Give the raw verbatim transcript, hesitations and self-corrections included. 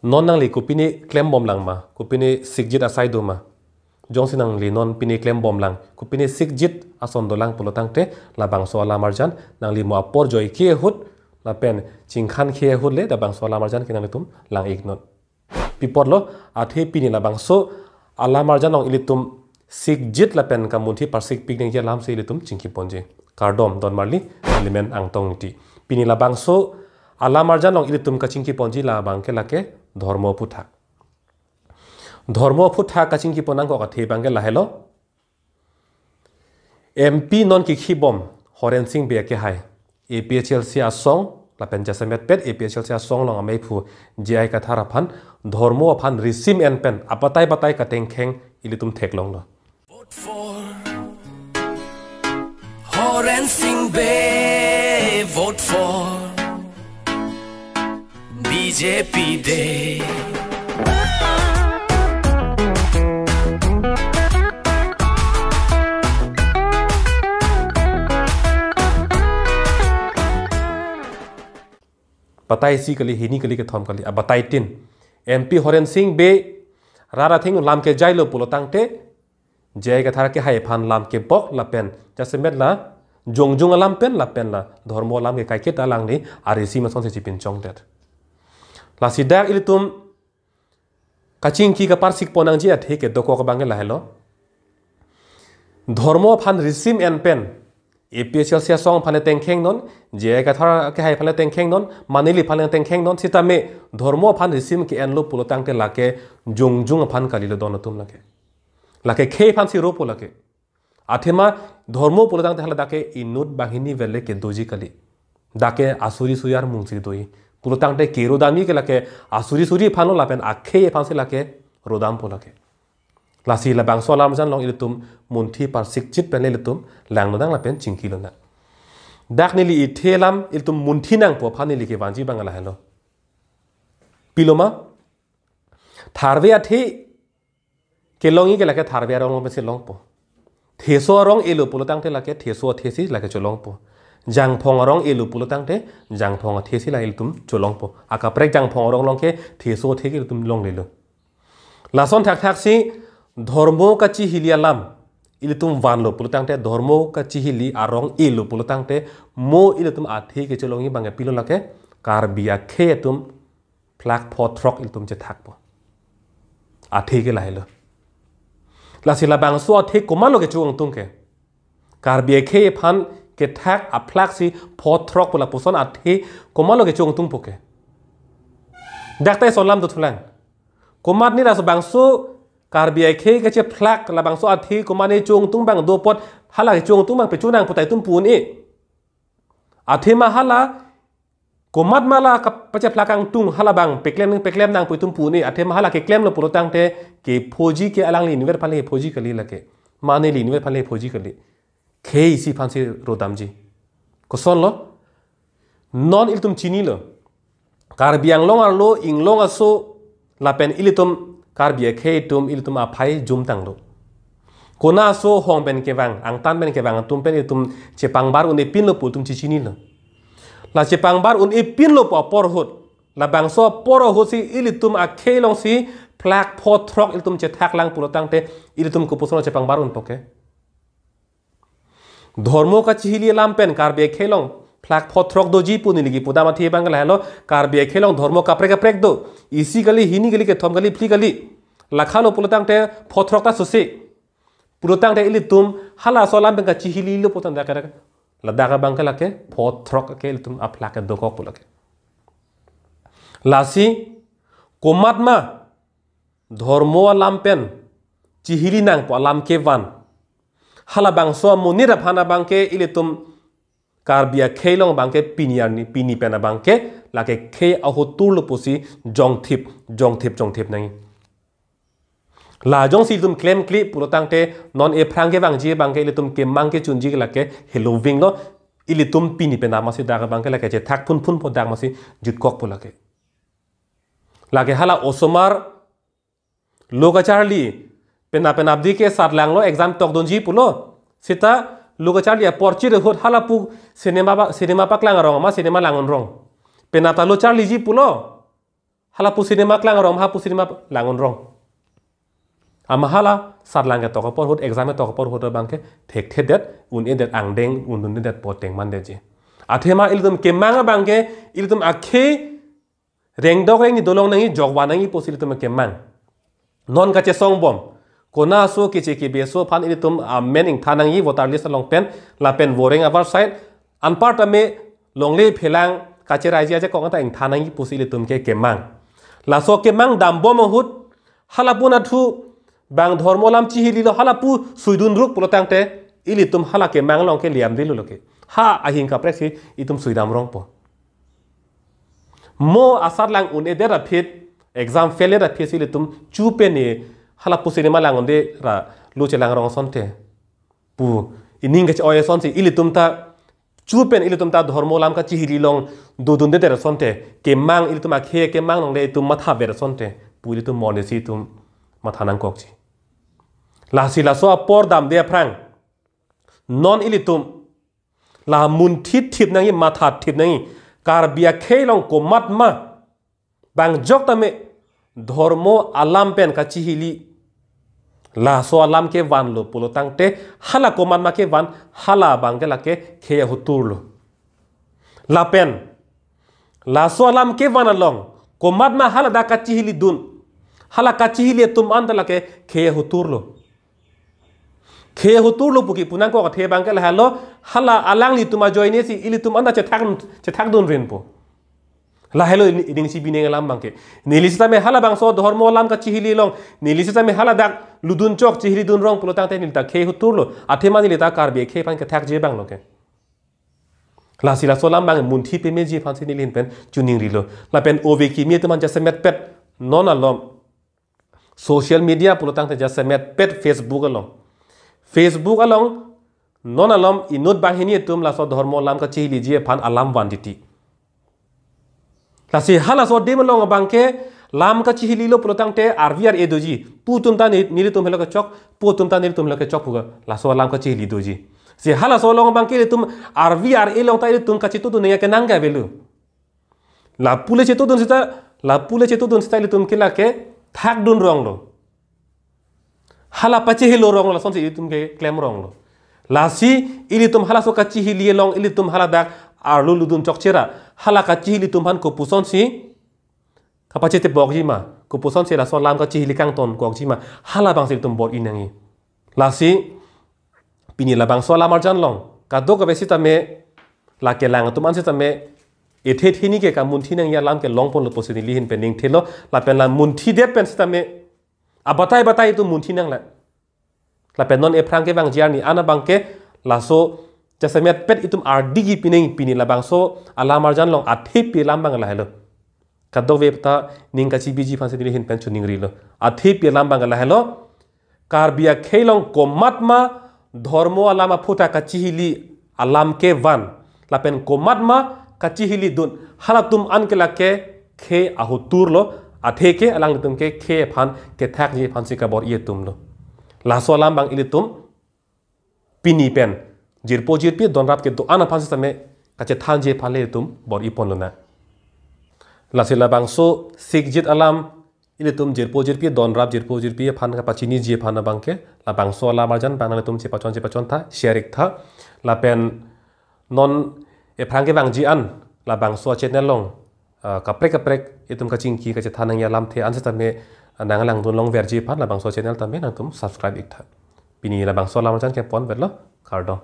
Non nangli kopine klembomlang ma, kopine sikjit asai do ma. Jongsi nangli non pine klembomlang, kopine sikjit ason dolang pulo tangte labangso alam arjan nangli mo apor joike ahut lapen chingkhanke ahut le labangso alam arjan ke nanglitum lang-ik non. Pi apotlo, athe pini labangso alam arjan along ilitum sikjit lapen kamunthi parsikpik nangji alamsi ilitum chingkiponji. Kardom, don marli, neli men Angtong Ingti. Pini labangso alam arjan along ilitum kachingkiponji labang ke lake dhormo aphuthak. Dhormo aphuthak kachingkipon nangkok athe abang ke lahelo. M P non kikhibom Horen Sing Bey akehai A P H L C asong lapen jasemetpet A P H L C asong along ameiphu J I Kathar aphan dhormo aphan risim en pen abatai batai katengkheng ilitum theklonglo. Vote for Horen Sing Bey, vote for B J P Day. Batai isi kali, hini kali, kethom kali, abatai tin. M P Horen Sing Bey rat atheng lam kejailo pulo tangte J I Kathar akehai aphan lam kebok lapen jasemet la jongjung alam pen lapen la dhormo alam ke kaiketa alangli arisim asonsi chipinchongdet. Lasi dak ilitum kachingki kaparsikpon nangji athe kedokok abang ke lahelo. Dhormo aphan risim en pen A P H L C asong aphan le tengkheng non, J I Kathar akehai aphan le tengkheng non, mane neli aphan le tengkheng non, sitame dhormo aphan risim ke-enlo pulo tangte lake jongjung aphan kalilo don atum lake. Lake khei aphansi ropo lake. Athema dhormo pulo tangte hala dak ke inut banghini vel le kedoji kali. Dak ke asuri suri armungsi doji. Pulo tangte kero damji ke lake asuri suri aphanlo lapen akhei aphansi lake rodampo lake. Lasi labangso alam arjan along ilitum munthi parsikjit pen ilitum langlonang lapen chingkilonang. Dak neli ithe alam ilitum munthi nangpo aphan neli kevanji abang lahelo. Pilo ma? Tharve athe kelongji ke lake tharve arong along pensi longpo. Theso arong elo pulo tangte lake theso athesi lake cholongpo. Jangphong arong elo pulo tangte jangphong athesi lake ilitum cholongpo. Akaprek jangphong arong along ke theso athe ke ilitum longlelo. Lason thakthaksi dhormo kachihili alam ilitum vanlo pulo tangte, dhormo kachihili arong elo pulo tangte, mo ilitum athe kecholongji abang ke pilo lake Karbi akhei atum phlak pho throk ilitum chethakpo. Athe ke lahelo. Lasi labangso athe komatlo kecho-ongtung ke? Karbi akhei aphan kethak aphlaksi pho throk pu lapuson athe komatlo kecho-ongtungpo ke? Dak ta ison lam dothulang. Komatne laso bangso Karbi akhei kachephlak labangso athe komatne cho-ongtung abang do apot hala kecho-ongtung abang pecho nangpo ta itum pu un-e. Athema hala komat ma la kap-, pachephlak angtung hala abang peklem peklem nangpo itum pu un-e, athema hala keklemlo pulo tangte kephoji ke alangli inutvet aphan le kephoji kali lake. Mane neli inutvet aphan le kephoji kali. Khei isi aphansi rodamji. Kosonlo? Non ilitum chinilo. Karbi Anglong arlo inglong aso lapen ilitum Karbi akhei atum ilitum aphai jumtanglo. Kona aso hong pen kevang, angtan pen kevang atum pen ilitum chepangbar un-epinlo pu itum chechinilo. La chepangbar un-epinlo pu apor ahut, labangso apor ahutsi ilitum akhei alongsi phlak pho throk ilitum chethaklang pulo tangte ilitum kopuson chepangbar unpo ke? Dhormo kachihili alam pen Karbi akhei along phlak pho throk doji pu neli kipudam athe abang ke lahelo, Karbi akhei along dhormo kaprek kaprek do. Isi kali, hini kali, kethom kali, phli kali. Lakhalo pulo tangte pho throk ta susi. Pulo tangte ilitum halaso alam pen kachihililo pulo tangte dak, ladak abang ke lake pho throk ke ilitum aphlak ke dokokpo lake. Lasi komat ma dhormo alam pen chihili nangpo alam kevan. Halabangso amonit aphan abang ke ilitum Karbi akhei along abang ke pini arni, pini pen abang ke lake khei ahoturlo pusi jongthip, jongthip, jongthip nangji. La jongsi ilitum klemkle pulo tangte non ephrang kevangji abang ke ilitum kemang kechunji ke lake heloving lo, ilitum pini pen amatsi dak abang ke lake chethak phunphunpo, dak amatsi jutkokpo lake. Lake hala osomar lo kacharli, penap penapdi ke satlanglo, exam tokdunji pulo. Seta lo kacharli apor chirehut hala pu cinema ba, cinema paklang arong ma cinema lang-un rong. Penap ta lo charliji pulo. Hala pu cinema klang rong, ha pu cinema lang un rong. Ama hala sarlang ketok apor ahut, exam ketok apor ahut abangke thekthedet, un-edet, angdeng un-undedet, poteng mandeji. Athema ilitum kemang abangke, ilitum akhei rengdok rengni dolong nangji, jokvan nangji pusi ilitum kemang. Non kachesong bom. Kona aso keche kebe aso aphan ilitum amen ingthan nangji voter list along pen, lapen voreng avar side, anparta me longle phelang kacheraiji ajakong anta ingthan nangji pusi ilitum ke kemang. Laso kemang dambom ahut, hala pu nathu bang dhormo alam chihililo, hala pu suidun ruk pulo tangte, ilitum hala kemang along ke liam dilo loke. Ha ahing kaprek si itum suidam rongpo. Mo asarlang un-edet aphi, exam fail-et aphi si ilitum chupe ne hala pu cinema lang unde ra lo chelang rong asonte. Pu ining kache-oi asonsi ilitum ta chupen ilitum ta dhormo alam kachihili along dodundedet asonte. Kemang ilitum akhei kemang along le itum mathaver asonte. Pu ilitum monesi itum matha nangkokji. Lasi laso apor damde aphrang, non ilitum la munthi thip nangji, matha thip nangji, Karbi akhei along komat ma bang jok tame dhormo alam pen kachihili, laso alam kevanlo pulo tangte, hala komat ma kevan, hala abangke lake khei ahotur lo. Lapen laso alam kevan along komat ma hala dak kachihili dun, hala kachihili atum anta lake khei ahotur lo. Khei ahotur lo pu kipu nangkok athe abangke lahelo, hala alanglitum ajoine si ilitum anta chethak, chethak dun rinpo. Lahelo ini, ining si bining alam abangke. Neli sitame halabangso dhormo alam kachihili along, neli sitame hala dak ludun chok chihili dun rong pulo tangte neli ta khei ahotur lo. Athema neli ta Karbi akhei aphan kethakji abang loke. Lasi laso alam abang munthi pemeji aphansi neli ahin pen choningrilo. Lapen ove kimi atum an jasemet pet non alom social media pulo tangte jasemet pet Facebook along. Facebook along non alom inut banghini atum laso dhormo alam kachihiliji aphan alam van titi. Lasi halaso adim along abangke lam kachihililo pulo tangte arvi ar-e doji. Pu atum ta ni, nelitum helo kechok, pu atum ta nelitum helo kechok pu ke laso alam kachihili doji. Si halaso along abangke ilitum arvi ar-e along ta ilitum kachetudun nangji kenang ke avelo. Lapu le chetudun seta, lapu le chetudun seta ilitum ke lake thakdun ronglo. Hala pachihilo ronglo, lasonsi ilitum ke klem ronglo. Lasi ilitum halaso kachihili along ilitum hala dak arlu ludun chokche ra, hala kachihili atum aphan kopusonsi kapachetebokji ma, kopusonsi laso alam kachihili kangtonkokji ma, halabangsi ilitum bor-i nangji. Lasi pini labangso alam arjan along kadokave sitame, lake lang atum an sitame, ethe theni ke kamunthi nangji alam ke longponlo pusi neli ahin pen ningthelo, lapen la munthi det pen sitame abatai batai itum munthi nanglo. Lapen non ephrang kevangji arni an abangke laso jasemet pet itum ardigi pineng pini labangso alam arjan along athepi alam abang lahelo. Kadokave ta ning kachebiji aphansi neli ahin pen choningrilo. Athepi alam abang lahelo. Karbi akhei along komat ma dhormo alam aphuthak kachihili alam kevan, lapen komat ma kachihili dun, halatum an ke lake khei ahotur lo, atheke alanglitum ke khei aphan kethakji aphansi kabor-i atum lo. Laso alam abang ilitum pini pen jirpo jirpi donrap kedo-an aphan sitame kachethanji aphan le itum bor-i ponlonang. Lasi labangso sikjit alam ilitum jirpo jirpi donrap, jirpo jirpi aphan kapachiniji aphan abangke labangso alam arjan abang nanglitum chepachon chepachon tha, share ik tha. Lapen non ephrang kevangji an labangso channel along, ah, kaprek kaprek itum kachingki kachethan nangji alamthe an sitame, ah, nanglangdun longverji aphan labangso channel tame nangtum subscribe ik tha. Pini labangso alam arjan ke ponvetlo, kardom.